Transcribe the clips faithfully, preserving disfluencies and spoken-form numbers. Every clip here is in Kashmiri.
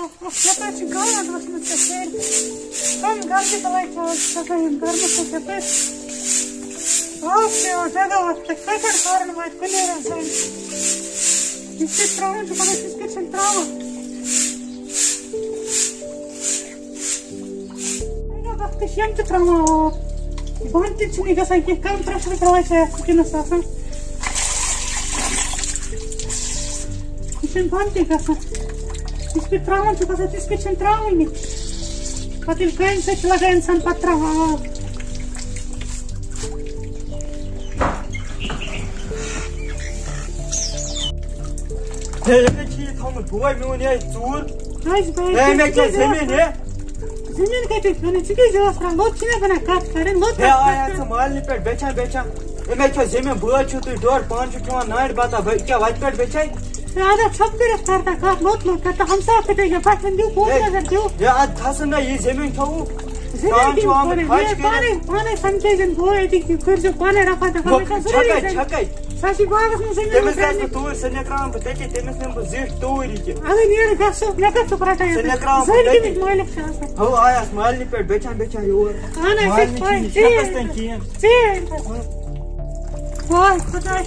یَپٲرۍ چھِ گانٛد ؤژھمٕژ ژےٚ سٲرسٕے۔ کَم گَردِ بَلاے چھِ آز کھَسان یِم گَرمہٕ سۭتۍ یَپٲرۍ۔ آب چھِ یِوان جگہ وَتھ پٮ۪ٹھ، کَتہِ پٮ۪ٹھ کَرَن واتہِ کُلٮ۪ن زَنہِ۔ یُس تہِ ترٛاوُن چھُ، مگر یُس تہِ چھِنہٕ ترٛاوان۔ وقتس یِم تہِ ترٛاوان آب۔ بنٛد تہِ چھُنہٕ یہِ گژھان کینٛہہ، کم پریشر ترٛاوان چھِ اَتھ وٕنکیٚنَس آسان۔ یہِ چھُنہٕ بنٛد تہِ گژھان۔ یُس تہِ ترٛاوان چھُ گژھان، تِژھ پھِرِ چھِنہٕ ترٛاوٲنی۔ پتہٕ ییٚلہِ کامہِ سۭتۍ چھِ لگان اِنسان، پتہٕ ترٛاوان آب۔ ہے، ییٚتہِ چھِ یہِ تھوٚمُت بوے میون، یہِ ژوٗر۔ کیٛازِ بٲے؟ ہے، مےٚ کیٛاہ زٔمیٖن، ہے؟ زٔمیٖن کَتہِ چھِ کٕنٕنۍ؟ ژٕ کیٛازِ ٲس ترٛاوان؟ لوٚت چھِنہ بَنان کَتھ کَرٕنۍ؟ لوٚت ہے، کَتھ آیا کَرٕنۍ؟ ژٕ مالنہِ پٮ۪ٹھ بیچھان، بیچھان؟ ہے، مےٚ کیٛاہ زٔمیٖن؟ بٲے چھُو تُہۍ ڈۄڈ، پانہٕ چھُو کھٮ۪وان نانہِ بَتہ، بہٕ کیٛاہ وَتہِ پٮ۪ٹھ بیچھے؟ ہے، اَدٕ ژھۄپہٕ کٔرِتھ کَر تہٕ کَتھ، لوٚت لوٚت کَر تہٕ، ہمساے کَتہِ گٔے؟ پَژھٮ۪ن دِیِو، پونٛسہٕ ہے، نظر دِیِو۔ ہے، اَدٕ کھسُن نہ، یہِ زٔمیٖن تھوٚوُ۔ زٔمیٖن پانہٕ کِنۍ چھُ آمُت پانَے، خۄش ہے، کٔرِتھ۔ پانَے، پانَے سَمکھے زِن بوے أتی، کہِ کٔرۍزیو پانَے رَفع دَفع، مےٚ چھا ضروٗری چھَکَے، زٔمیٖن؟ چھَکَے۔ سۄ چھِ باغَس منٛز زٔمیٖن تٔمِس گژھِ رَٹنہِ۔ بہٕ توٗرۍ، سُہ نِکراوَن بہٕ تٔتی، تٔمِس نِمہٕ بہٕ زِٹھ توٗرۍ یہِ کہِ۔ اَدٕ نیر گژھو، مےٚ کَتھ چھُکھ رَٹان سُہ یَپٲرۍ؟ نِکراوَن بہٕ زٔنۍ تٔتی۔ کٔمِس مٲلِک چھِ آسان؟ ہو، آیَس مالنہِ پٮ۪ٹھ بیچھان، بیچھان یور۔ اَہَن حظ، مالنہِ مےٚ چھِ چھِ پَے۔ ژےٚ چھَکَس تام کِہیٖنۍ۔ ژےٚ۔ واے خۄداے،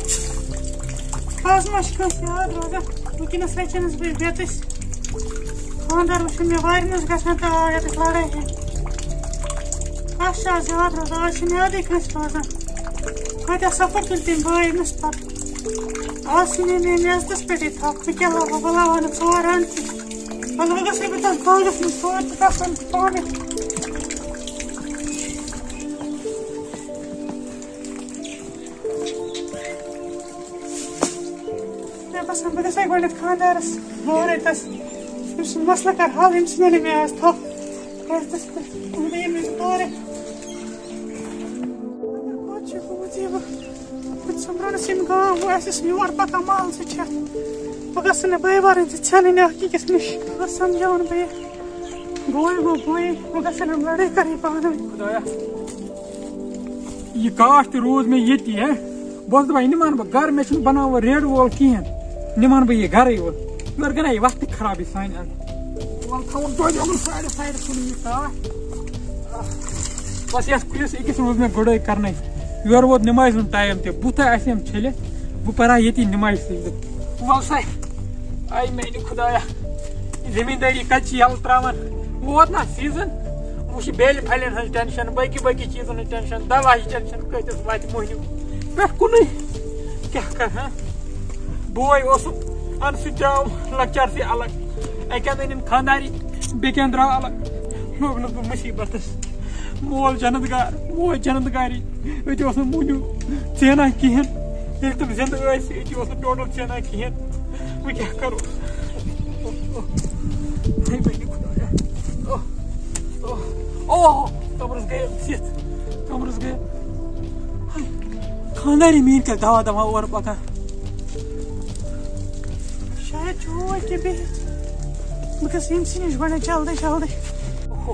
آز ما چھِ کٲنٛسہِ یاد روزان؟ وٕنکیٚنَس رَچھَنَس بہٕ بیٚتٕس۔ خانٛدار وٕچھُن مےٚ وارِ منٛز گژھان تہٕ آو یَتَس لَڑٲے ہٮ۪تھ۔ کَس چھِ آز یاد روزان؟ آز چھِنہٕ یادٕے کٲنٛسہِ روزان۔ کۭتیٛاہ سفر تُلۍ تٔمۍ بٲے أمِس پَتہٕ۔ آز چھِ مےٚ، مےٚ میزتَس پٮ۪ٹھٕے تھَپھ۔ ژٕ کیٛاہ لاگہٕ بہٕ؟ بہٕ لاگہٕ ہا نہٕ ژور اَنٛد تہِ۔ وَلہٕ وۄنۍ گژھَے بہٕ تَتھ باغَس منٛز، ژور تہِ گژھن تہٕ پانَے۔ مےٚ باسان، بہٕ گژھٕ ہا گۄڈٕنٮ۪تھ خانٛدارَس، بہٕ وَنَے تَس، أمۍ سُنٛد مسلہٕ کَرٕ حل، أمۍ سٕنٛدِ مےٚ آز تھَپھ۔ کیٛازِ تَس تہٕ وۄنۍ گٔیے مےٚ تورٕ۔ کوٚت چھُ گوٚمُت یہِ وۄنۍ؟ بہٕ تہِ سوٚمبراونَس یِم گام، وۄنۍ آسٮ۪س یور پَکان مال زٕ چھَتھ۔ بہٕ گژھٕ نہٕ بٲے بارٕنۍ زٕ ژھٮ۪نٕنۍ اَکھ أکِس نِش۔ بہٕ سَمجھاوَن بہٕ یہِ۔ بوے گوٚو بوے، وۄنۍ گژھن یِم لَڑٲے کَرٕنۍ پانہٕ ؤنۍ۔ خۄدایا، یہِ کاٹھ تہِ روٗد مےٚ ییٚتی، ہے۔ بہٕ اوسُس دَپان، یہِ نِمہٕ ہن بہٕ گَرٕ، مےٚ چھُنہٕ بَنان وۄنۍ ریڈٕ وول کِہیٖنۍ۔ نِمہٕ ہن بہٕ یہِ گَرَے یوت۔ یورٕ گٔے نا یہِ وَتھ تہِ خرابٕے سانہِ اَندٕ۔ وَلہٕ تھاوُن توتہِ یِمَن سایڈَس سایڈَس کُن یہِ کاٹھ۔ بَس یَتھ کُلِس أکِس روٗز مےٚ گُڈٲے کَرنَے۔ یورٕ ووت نٮ۪مازِ ہُنٛد ٹایم تہِ۔ بُتھ آسہِ یِم چھٔلِتھ۔ بہٕ پَرٕ ہا ییٚتی نٮ۪مازِ سجدٕ۔ وَلہٕ سا، آے میٛانہِ خۄدایا۔ زٔمیٖندٲری کَتہِ چھِ یَلہٕ ترٛاوان؟ ووت نا سیٖزن؟ وۄنۍ چھِ بیلہِ پھلٮ۪ن ہٕنٛز ٹٮ۪نشن، باقٕے باقٕے چیٖزن ہٕنٛز ٹٮ۪نشن، دوا ہٕچ ٹٮ۪نشن، کۭتِس واتہِ مٔہنیوٗ؟ پرٛٮ۪تھ کُنُے کیٛاہ کرٕ ہا؟ بوے اوسُم، اَن سُہ تہِ آو لۄکچارسٕے الگ۔ اَکہِ اَندٕ أنِن خانٛداری، بیٚکہِ اَندٕ درٛاو الگ۔ لوگنَس بہٕ مُصیٖبتس۔ مول جنت گار، موج جنت گاری۔ أتی اوس نہٕ مٔہنیوٗ ژینان کِہیٖنۍ۔ ییٚلہِ تِم زِندٕ ٲسۍ، أتی اوس نہٕ ٹوٹل ژینان کِہیٖنۍ۔ وۄنۍ کیٛاہ کَرو؟ ہے میٛانہِ خۄدایا۔ اوہ، اوہ، اوہ، کَمرَس گٔیَم ژِتھ۔ کَمرَس گٔیَم۔ ہے، خانٛدارِ میٛٲنۍ کیٛاہ دَوا دَوا اورٕ پَکان؟ شاید چھُ اوٗرۍ تہِ بِہِتھ۔ بہٕ گژھٕ ییٚمہِ سٕے نِش گۄڈٕ جلدی جلدی۔ اوہو۔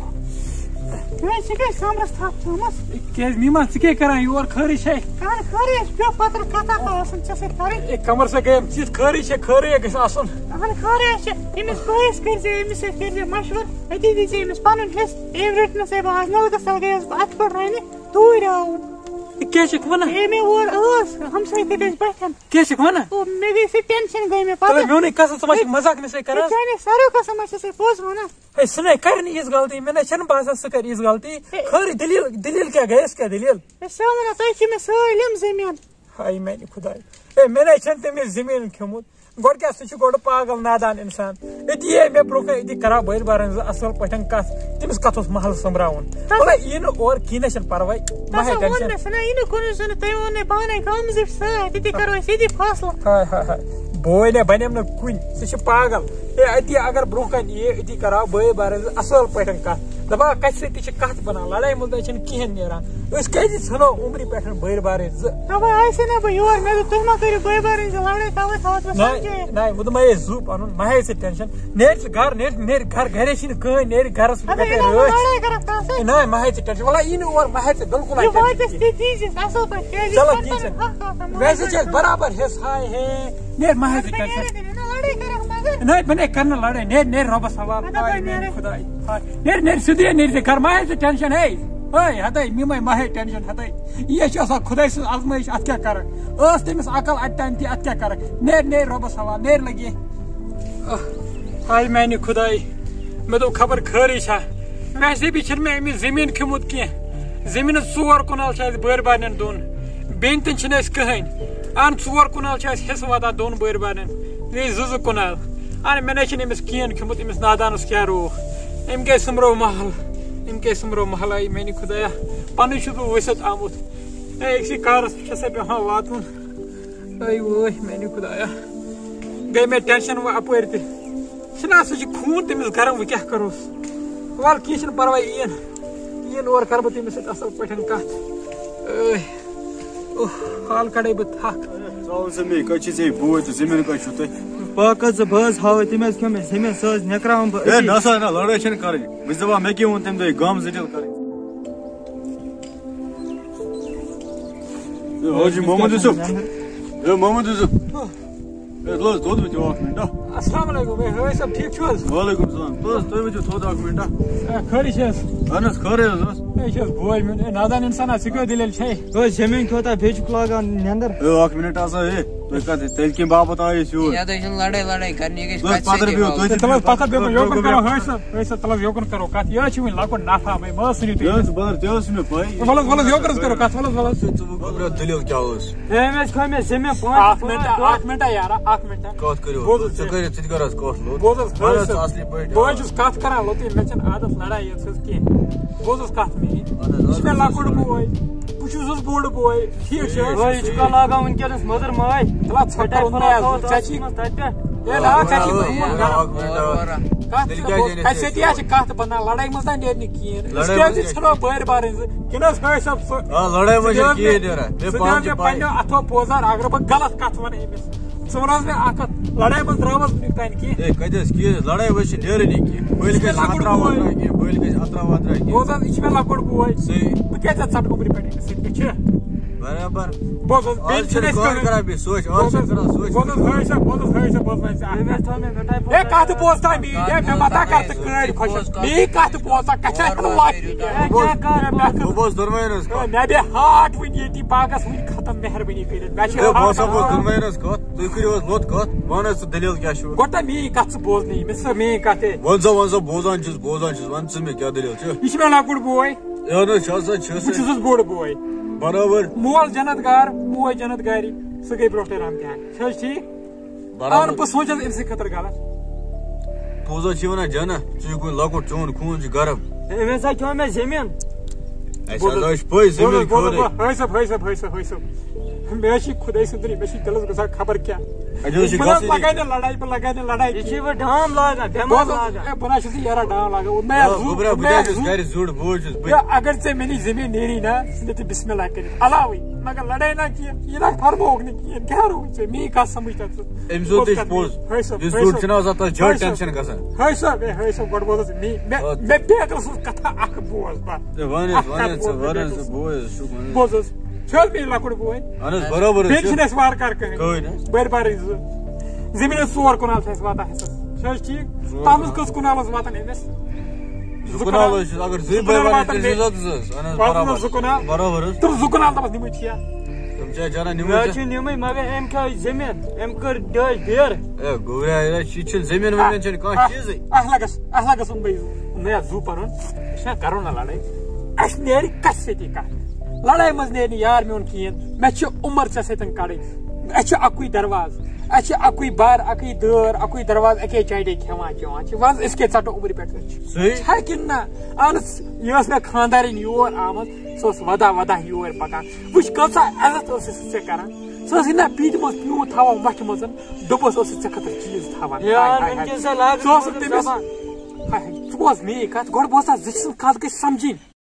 ہے، ژےٚ کیٛازِ کَمرَس تھَپھ تھٲومٕژ؟ کیٛازِ میٖما، ژٕ کیٛاہ کَران یور؟ خٲرٕے چھے؟ اَہَن خٲرٕے، یہِ چھِ پیوٚو پَتہٕ کَتھا کَتھا آسان ژےٚ سۭتۍ کَرٕنۍ۔ ہے، کَمرَس ہا گٔیَم ژِتھ، خٲرٕے چھے، خٲرٕے گژھِ آسُن۔ اَہَن خٲرٕے چھِ، أمِس بٲیِس کٔرۍ زِ، أمِس سۭتۍ کٔرۍ زِ مَشوَرٕ، أتی دی زِ أمِس پَنُن حِصہٕ۔ أمۍ رٔٹۍ نہٕ سا، بہٕ آز نَلکَس تَل گٔیَس بہٕ اَتھٕ پھٕٹراونہِ، توٗرۍ آوُم۔ یہِ کیٛاہ چھَکھ وَنان؟ ہے، مےٚ اور ٲس، ہمساے تَتہِ ٲسۍ بَٹھٮ۪ن۔ کیٛاہ چھَکھ وَنان؟ او، مےٚ گٔے سُہ ٹٮ۪نشَن گٔے مےٚ پَتہٕ۔ تَلے میونُے قسم، ژٕ ما چھَکھ مَزاق مےٚ سۭتۍ کَران؟ ہے، چانہِ ساروی قسم ما چھَس ہے پوٚز وَنان۔ ہے، سُہ نَے کَرِ نہٕ یِژھ غلطی، مےٚ نَے چھَنہٕ باسان سُہ کَرِ یِژھ غلطی۔ ہے۔ خٲرٕے دٔلیٖل، دٔلیٖل کیٛاہ گٔیَس، کیٛاہ دٔلیٖل؟ ہے، سُہ وَنان، تۄہہِ چھِ مےٚ سٲلِم زٔمیٖن۔ ہاے میٛانہِ خۄداے۔ ہے، مےٚ نَے چھَنہٕ تٔمِس زٔمیٖن کھیوٚمُت۔ گۄڈٕ کیٛاہ، سُہ چھُ گۄڈٕ پاگل نادان اِنسان۔ أتی یے مےٚ برونٛہہ کَنہِ أتی کَران بٔلۍ بارٕنۍ زٕ اَصٕل پٲٹھۍ کَتھ۔ تٔمِس کَتھ اوس محلہٕ سوٚمبراوُن؟ تَس وَلہٕ یی نہٕ اورٕ کِہیٖنۍ، نہ چھُنہٕ پَرواے۔ مہ تَس ہےٚ ووٚن ٹٮ۪نشَن۔ مےٚ، سُہ نہ یی نہٕ کُنُے زوٚن، تُہۍ ووٚن مےٚ پانَے گامزِٹھ سۭتۍ، أتی کَرو أسۍ ییٚتی فٲصلہٕ۔ ہاے ہاے ہاے۔ بوے نہ بَنیٚم نہٕ کُنہِ، سُہ چھُ پاگل۔ ہے، أتی اگر برونٛہہ کَنہِ یی، أتی کَرو بٔلۍ بارٕنۍ زٕ اَصٕل پٲٹھۍ کَتھ۔ دَپان، کَتھِ سۭتۍ تہِ چھِ کَتھ بَنان، لَڑایہِ منٛز نہ چھِنہٕ کِہیٖنۍ نیران۔ أسۍ کیٛازِ ژھٕنو عُمرِ پٮ۪ٹھ بٔلۍ بارٕنۍ زٕ؟ دَپان، آسے نہ بہٕ یور، مےٚ دوٚپ، تُہۍ ما کٔرِو بٔلۍ بارٕنۍ زٕ لَڑٲے، تَوَے تھاوَتھ مےٚ نہ، سَمجھٲیِتھ۔ نہ، وۄنۍ دوٚپمَے ہے زُو پَنُن، مہ ہے ژٕ ٹٮ۪نشَن۔ نیرِ ژٕ گَرٕ، نیرِ، نیرِ گَرٕ، گَرے چھِنہٕ کٕہٕنۍ، نیرِ گَرَس اَدٕ کَتہِ یہِ نہ روزِ؟ لَڑٲے کَرَکھ کانٛہہ سۭتۍ۔ ہے، نہ، مہ ہے ژٕ ٹٮ۪نشَن، وَلہٕ یی نہٕ اور، مہ ہے ژٕ بِلکُل یہِ ہے ٹٮ۪نشَن واتٮ۪س کِہیٖنۍ۔ تہِ دیٖزٮ۪س اَصٕل پٲٹھۍ، کیٛازِ چلو، یہِ کینٛہہ چھُنہٕ چھُنہٕ۔ حق آسان، ویسے چھِ أسۍ برابر حِصہٕ، ہاے ہے۔ نیرِ، مہ ہے ژٕ ٹٮ۪نشَن۔ نیرِ نہٕ، لَڑٲے کَرَکھ نہ۔ نہ، بہٕ نے کرٕ نہٕ لڑٲے۔ نیر، نیر رۄبس حوالہٕ۔ ہاے میانہِ خداے۔ ہاے۔ نیر، نیر سیوٚدُے، نیر ژٕ گرٕ۔ مہ ہے ژٕ ٹینشن۔ ہے، ہے، ہتے، مےٚ مہ، مہ ہے ٹینشن۔ ہتے، یہِ چھِ آسان خداے سٕنٛز آزمٲیِش۔ اتھ کیٛاہ کرکھ؟ ٲس تٔمِس عقل اَتہِ تام تہِ، اتھ کیٛاہ کرکھ؟ نیر، نیر رۄبس حوالہٕ، نیر لگے۔ آہ، ہاے میانہِ خداے۔ مےٚ دوٚپ خبر خٲرٕے چھا۔ ویسے بھی چھِنہٕ مےٚ أمِس زٔمیٖن کھیوٚمُت کینٛہہ۔ زٔمیٖنَس ژور کنال چھِ اَسہِ بٔرۍ بارنٮ۪ن دۄن۔ بیٚنہِ تہِ چھِنہٕ اَسہِ کٕہٕنۍ۔ اَہَن، ژور کنال چھِ اَسہِ حصہٕ واتان دۄن بٔرۍ بارنٮ۪ن۔ بیٚیہِ زٕ زٕ کنال۔ اَہَن، مےٚ نَے چھِنہٕ أمِس کِہیٖنۍ کھیوٚمُت، أمِس نادانَس کیٛاہ روو۔ أمۍ کیٛازِ سوٚمبرو محل؟ أمۍ کیٛازِ سوٚمبرو محل؟ آے میٛانہِ خۄدایا، پَنُن چھُس بہٕ ؤسِتھ آمُت۔ ہے، أکسٕے کارَس پٮ۪ٹھ چھَسا پٮ۪وان واتُن۔ اے وٲے میٛانہِ خۄدایا، گٔے مےٚ ٹٮ۪نشَن وۄنۍ اَپٲرۍ تہِ۔ چھِنہ آسان، چھِ خوٗن تٔمِس گرم، وۄنۍ کیٛاہ کَروس؟ وَلہٕ کینٛہہ چھُنہٕ پَرواے، یِیِن، یِیِن اورٕ کَرٕ بہٕ تٔمِس سۭتۍ اَصٕل پٲٹھۍ کَتھ۔ اے، اوہ، حال کَڑَے بہٕ تھَکھ۔ ژٕ وَن سا مےٚ، کَتہِ چھِ ژےٚ بوے تہٕ زٔمیٖن کَتہِ چھُو تۄہہِ؟ پاکَتھ زٕ بہٕ حظ ہاوَے تٔمۍ حظ کھیوٚو مےٚ زٔمیٖن، سُہ حظ نٮ۪کراوَن بہٕ ہے، أتی۔ نہ سا، نہ، لڑٲے چھَنہٕ کَرٕنۍ۔ بہٕ چھُس دَپان، مےٚ کیٛاہ ووٚن تَمہِ دۄہ یہِ گام زٕ ڈیٖل کَرٕنۍ؟ ہے، حاجی محمد یوسف۔ ہے، محمد یوسف۔ ہے، تُل حظ دۄد وٕچھِو اَکھ مِنٹ، ہا۔ السلام علیکم، ہے، حٲج صٲب، ٹھیٖک چھِو حظ؟ وعلیکم السلام۔ تُل حظ، تُہۍ وٕچھِو تھوٚد اَکھ مِنٹ، ہا۔ ہے، خٲرٕے چھِ حظ؟ اَہَن حظ، خٲرٕے حظ اوس۔ ہے، یہِ چھِ حظ بوے میون، ہے، نادان اِنسانا، ژٕ کیٛاہ دٔلیٖل چھے؟ ہے، زٔمیٖن کھیوٚو تۄہہِ، بیٚیہِ چھُکھ لاگان نٮ۪نٛدٕر۔ ہے، اَکھ مِنٹ ہسا، ہے، تُہۍ کَتھ، تیٚلہِ کَمہِ باپَتھ آیہِ أسۍ یور؟ یَتھ حظ چھِنہٕ لڑٲے لڑٲے کَرٕنۍ، یہِ گژھِ تُہۍ کَتھِ پَتھَر سۭتی بِہِو، وَتھ۔ تُہۍ تُلِو حظ پَتھَر، بیٚیہِ یوکُن کَرو، حٲج صٲب، حٲج صٲب، تُلہٕ حظ یوکُن کَرو کَتھ، یہِ حظ چھِ وٕنہِ لۄکُٹ نفرا، وۄنۍ مہٕ حظ ژھٕنِو تُہۍ۔ یہِ حظ چھُ بَدل، تہِ حظ چھُ مےٚ پَے۔ وَلہٕ حظ، وَلہٕ حظ، یوکُن حظ کَرو کَتھ، وَلہٕ حظ، وَلہٕ حظ۔ ژٕ، ژٕ وۄنۍ گوٚبرا دٔلیٖل کیٛاہ ٲس؟ ہے، أمۍ حظ کھٲو مےٚ زٔمیٖن پانٛژھ، اَکھ پانٛژھ مِنٹا، دۄہ۔ اَکھ مِنٹا یارا، اَکھ مِنٹا۔ کَتھ کٔرِو بوز حظ، حظ ژٕ ژٕ۔ کٔرِتھ، ژٕ تہِ کَر حظ کَتھ لوٚت۔ بوز حظ، وَن حٲج حظ صٲب، اَصلی پٲٹھۍ۔ بہٕ حظ چھُس کَتھ کَران لوٚتُے، مےٚ چھَنہٕ عادت لڑایہِ یٲژ حظ کینٛہہ۔ بوز حظ کَتھ میٛٲنۍ۔ اَہَن حظ، یہِ چھُ مےٚ اَہَن حظ، لۄکُٹ بوے، بہٕ چھُس حظ بوٚڑ بوے، ٹھیٖک چھِ حظ؟ ہے، یہِ چھُکھ لاگان وٕنکیٚنَس مٔدٕر ماے۔ تَلہ ژھۄپہٕ کَرُن مےٚ حظ، ژےٚ چھی۔ تَتہِ پٮ۪ٹھ۔ ہے، نا، ژےٚ چھی اَکھ مِنٹ، فون اَکھ کَران۔ مِنٹ۔ کَتھ تَتہِ چھِ کیٛازِ بوز-، نیرِ اَسہِ ژےٚ؟ سۭتی حظ چھِ کَتھ بَنان، لڑٲے منٛز نا نیرِ نہٕ کِہیٖنۍ۔ أسۍ لڑٲے کیٛازِ منٛز چھِ ژھٕنو بٲرۍ بارٕنۍ زٕ؟ کِنہٕ حظ ہٲے صٲب سُہ؟ آ، لڑٲے منٛز ژٕ چھِ دِ حظ کِہیٖنۍ مےٚ، نیران۔ مےٚ ژٕ دِ پانہٕ حظ چھِ مےٚ پَے۔ پنٛنیو اَتھو پوزار، اگر بہٕ غلط کَتھ وَنہٕ أمِس۔ ژٕ وَن حظ مےٚ اَکھ کَتھ، لڑٲے منٛز درٛاوَس بہٕ نہٕ تَنہِ کِہیٖنۍ۔ ہے، کَتہِ حظ کِہیٖنۍ؟ لڑٲے منٛز چھِ نیرٲنی کِہیٖنۍ۔ بٔلۍ یہِ چھِ گژھِ لۄکُٹ اَترا بوے۔ وَترا کِہیٖنۍ، بٔلۍ گژھِ اَترا وَترا کِہیٖنۍ۔ بوز حظ، یہِ چھِ مےٚ لۄکُٹ بوے۔ صحیح۔ بہٕ کیٛازِ ژَٹہٕ گوٚبرِ پٮ۪ٹھ أمِس سۭتۍ؟ یہِ چھِ۔ برابر۔ بوز حظ، آز بیٚیہِ چھِنہٕ چھِنہٕ أسۍ کٲم کٕہٕنۍ۔ خراب، یہِ سونٛچ، آز بوز چھِنہٕ حظ، کٕہٕنۍ سونٛچ بوز حظ، خراب۔ ہٲے صٲب، بوز حظ، ہٲے صٲب، بوز وۄنۍ ژٕ اَکھ کَتھ۔ ہے، کَتھ بوز تام میٛٲنۍ؟ ہے، مےٚ مَتا کَر ژٕ کٲڑۍ خۄش؟ میٛٲنۍ کَتھ بوز تام، کَتھ چھےٚ اَتھ لَتھ؟ بہٕ بوز، بہٕ بوز دۄنوَے ہٕنٛز کَتھ۔ مےٚ بیٚہہ ہاٹ وٕنہِ ییٚتی باغَس وٕنہِ ختم، مہربٲنی کٔرِتھ۔ مےٚ چھِ ہے، بہٕ ہسا بوز دۄنوَے ہٕنٛز کَتھ۔ تُہۍ کٔرِو حظ لوٚت کَتھ، وَن حظ ژٕ دٔلیٖل کیٛاہ چھُ؟ گۄڈٕ تہ میٛٲنۍ کَتھ ژٕ بوز نہٕ، مےٚ چھِ سۄ میٛٲنۍ کَتھ ہے۔ وَن سا، وَن سا، بوزان چھُس، بوزان چھُس، وَن ژٕ مےٚ کیٛاہ دٔلیٖل چھِ؟ یہِ چھُ مےٚ لۄکُٹ بوے۔ اہن حظ، چھُ سا، چھُ بہٕ سا۔ چھُس حظ بوٚڑ بوے۔ برابر۔ مول جنت گار، موج جنت گاری، سُہ گٔے برونٛٹھٕے رحمتِ حق۔ چھِ حظ ٹھیٖک؟ برابر۔ اہن، بہٕ سونٛچ حظ أمۍ سٕنٛدِ خٲطرٕ غلط۔ پوٚز حظ چھِ وَنان جنت، ژٕ چھُکھ وُنہِ لۄکُٹ، چون خوٗن چھُ گرم۔ أمۍ ہسا کھیوٚو مےٚ زٔمیٖن۔ اَسہِ حظ ٲسۍ پٔے زٔمیٖن بوز حظ، بوز حظ، خٲرٕے۔ بوز حظ، حٲج صٲب، حٲج صٲب، حٲج صٲب، حٲج صٲب۔ مےٚ حظ چھِ خۄداے سٕنٛدٕے، مےٚ چھِ دِلَس گژھان خبر کیٛاہ۔ اَتہِ حظ چھِ بہٕ نہ حظ گژھٲنی۔ لَگاے نہٕ لَڑایہِ، بہٕ لَگاے نہٕ لَڑایہِ یہِ چھِ کِہیٖنۍ۔ وۄنۍ ڈام لاگان، بٮ۪مار بوز حظ، لاگان۔ اے، بہٕ نہ حظ چھُس نہٕ یارا ڈان لاگان، مےٚ آ، حظ زُو، گوٚبرا، بہٕ مےٚ تہِ حظ حظ چھُس زُو۔ گرِ زیُٹھ، بہٕ حظ چھُس، بہٕ ہے، اگر ژےٚ مےٚ نِش زٔمیٖن نیری نا، ژٕ دِ تہٕ بسم اللہ کٔرِتھ علاوٕے، مگر لَڑٲے نہ کینٛہہ، یہِ نہ فرمووُکھ نہٕ کِہیٖنۍ، کیٛاہ رووُے ژےٚ؟ میٛٲنۍ کَتھ سَمٕجھ تَتھ ژٕ۔ أمۍ سُنٛد تہِ چھُ پوٚز۔ حٲج صٲب، یُس حٲج زیُٹھ صٲب۔ چھُنہ آسان، تَس چھِ حٲج صٲب۔ ٹٮ۪نشَن گژھان۔ حٲج صٲب، ہے، حٲج صٲب، گۄڈٕ بوز حظ، مےٚ، مےٚ، آ۔ مےٚ بیکرٕ سٕنٛز کَتھا اَکھ بوز بہٕ۔ ہے، وَن حظ، اَکھ وَن کَتھ حظ ژٕ، بوز مےٚ وَن حظ بیکرٕ ژٕ، سٕنٛز۔ بوے حظ چھُکھ وَنان۔ بوز حظ۔ چھِ حظ میٛٲنۍ لۄکُٹ بوے؟ اہن حظ، برابر حظ بیٚیہِ چھِ۔ چھِنہٕ اَسہِ وارٕ کارٕ کٕہٕنۍ۔ کٕہٕنۍ حظ۔ بٔرۍ بارٕنۍ زٕ۔ زٔمیٖنَس ژور کنال چھِ اَسہِ واتان حِصَس۔ چھِ حظ ٹھیٖک؟ ژور تَتھ منٛز کنال۔ کٔژ کنال حظ واتان أمِس؟ زٕ کنال حظ چھِ، اگر زٕ زٕ بٔرۍ کنال بارٕنۍ واتان تیٚلہِ چھِ بیٚیہِ۔ زٕ ہَتھ زٕ حظ۔ اہن حظ، واتان برابر۔ زٕ کنال۔ برابر حظ۔ تِم زٕ کنال دَپَس نِمٕتۍ چھِ یا؟ تِم چھِ اَسہِ جَنہ نِمٕتۍ مےٚ حظ ژےٚ۔ چھِ نِمٕتۍ، مگر أمۍ کھیٛٲو زٔمیٖن، أمۍ کٔر ڈٔج بیرٕ۔ اے، گوٚبرا، یہِ چھِ، چھِنہٕ زٔمیٖن ؤمیٖن چھِنہٕ کانٛہہ اَتھ، چیٖزٕے۔ اَتھ لَگَس، اَتھ لَگَس ووٚن مےٚ یہِ۔ مےٚ زُو پَنُن، أسۍ نا کَرو نہ لَڑٲے۔ اَسہِ نیرِ کَتھِ سۭتی کَتھ؟ لَڑٲے منٛز نیرِ نہٕ یار میون کِہیٖنۍ۔ مےٚ چھِ عُمر ژےٚ سۭتۍ کَڑٕنۍ۔ اَسہِ چھُ اَکُے دروازٕ، اَسہِ چھِ اَکُے بَر، اَکٕے دٲر، اَکُے دروازٕ، اَکے چاٹے کھٮ۪وان چٮ۪وان چھِ۔ وَن أسۍ کیٛاہ ژَٹو عُمرِ پٮ۪ٹھ أچھ؟ صحیح۔ چھا کِنہٕ نہ؟ اَہن حظ، یہِ ٲس مےٚ خانٛدارِنۍ یور آمٕژ، سۄ ٲس وَدان وَدان یور پَکان۔ وٕچھ کۭژاہ عزت ٲسٕس ژےٚ کَران۔ سۄ ٲس یہِ نہ پیٖنتہِ منٛز پیوٗنٛت تھاوان وَٹھِ منٛز، دوٚپُس ٲسٕس ژےٚ خٲطرٕ چیٖز تھاوان۔ یار، ہاے، ہاے، ہاے۔ وٕنکیٚس سا لاگَس سۄ ٲس مگر تٔمِس زبان۔ ہاے، ہاے، ژٕ بوز میٛٲنۍ کَتھ، گۄڈٕ بوز تَتھ زٕ سٕنٛز کَتھ گٔژھ سَمجھِنۍ۔